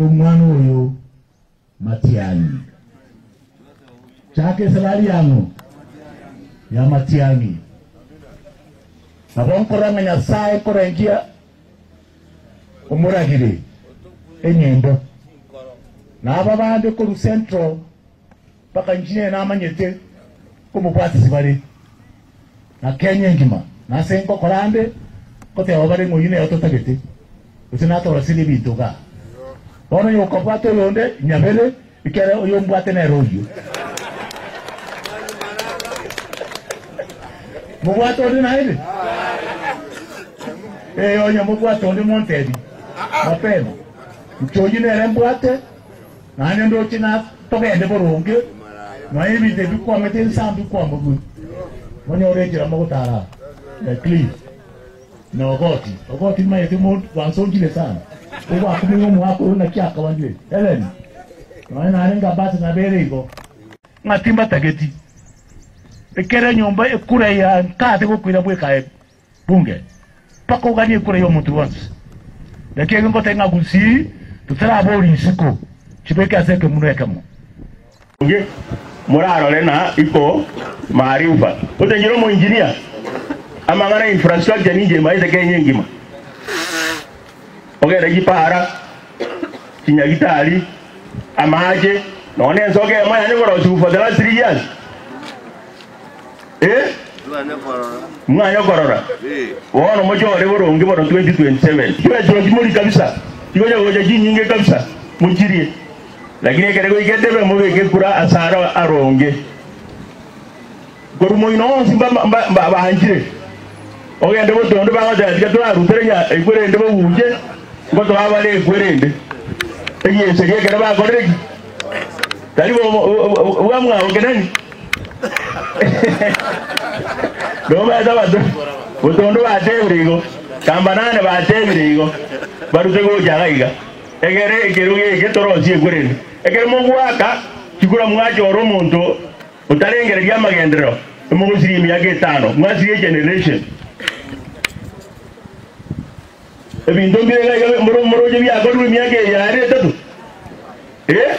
Omwana oyo Matiang'i. Chaka esabari yang'o ya Matiang'i. Nabo nkorora ng'a Nyasae nkorengia omoragire enyimbo. Na aba bande korwa Central mpaka inche nere namanyete komobwatisi bare na Kenya engima. Na ase ngokora ande ngoteba bare ng'a oyio nere totagete gose natoroserie ebinto igaa. Bono onye gokobwata oyonde nyabere ekero oyombwate nere oyio. Mobwate onde naende? Ee, onye mobwate onde montebi mapema. Inche oyio nere mbwate. Naende ndoche ng'a togende boronge, nonya ebinto ebi bikwamete inse aa mbikwamorwe, monyore enchera mogotara aa. Cliff na Ogoti, Ogoti nimanyete gwansongire sana, ogwakumia omwaka oyo naki akabandire. Helen, nonya narenge Abasi nabere igo. Ng'a timbatageti, ekero enyomba ekura ya nkate gokoira bweka Bunge, mpaka oganie ekura y'omonto bwonsi. Naki ekio ngoteba ng'a gusii totaraboria isiko chibeke ase ekemuno ekemo. Onge morarore na iko maarifa. Gose omoinjinia amang'ana infrastructure ninche maete Kenya engima. Ogende chipara, chinyagitari, amache, nonya na ensoko eyemo yane korosiwa for the last 3 years. Eh? Mwanya korora. Bono mochore boronge bono 2027. Chibe chimori kabisa. Chigocha gocha chinyinge kabisa. Mochirie. Lakini ekere goika etebe mobeke ekura ase aro aronge. Korwa moino onsi mbaanchire. Ogende botondo bagoteba tiga torarutere nya ekwerende bogunche ngotoa bare ekwerende. Egieseri ekero bakorire ki? Tari bwamwabo Kenani? Nobaete abanto botondo batebire igo, kamba nane batebire igo, barute gocha iga iga. Egere ekerogo eke torosie ekwerende. Ekero mogoaka chikura mwachora omonto otarengereria amagenderero, emogosiria emiaka etano, mwasiria egeneration. Ebinto mbire iga iga moroche biakorirwe emiaka eye yaerire etato. Eh?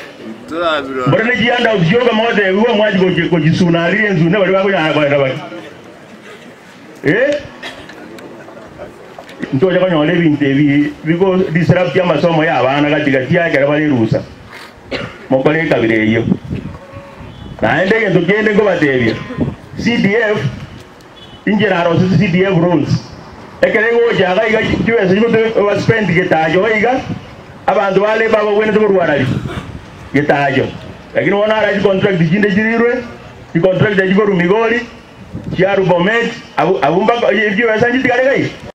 Mbore ne chihandouts chioka mogotebigwa mwachi gochisuna riria ensune baria bakonyara kogenda bari. Eh? Ntoche konyora ebinto ebi bigo disrupt amasomo ya abana gati gati ya ekero bare erusa. Mokore ekabira eyio. Naende egento kende nkobatebia, CDF Inche narosete CDF rules, ekero egocha iga iga chibesa chigotoka baspend getacho iga iga, abanto ba labour bagwenerete korwararia getacho. Lakini bono ara chicontract chinde chirirwe, chicontract echi korwa Migori, chiarwa Bomet, abwo abwo mpaka chibesa nchitigare iga iga.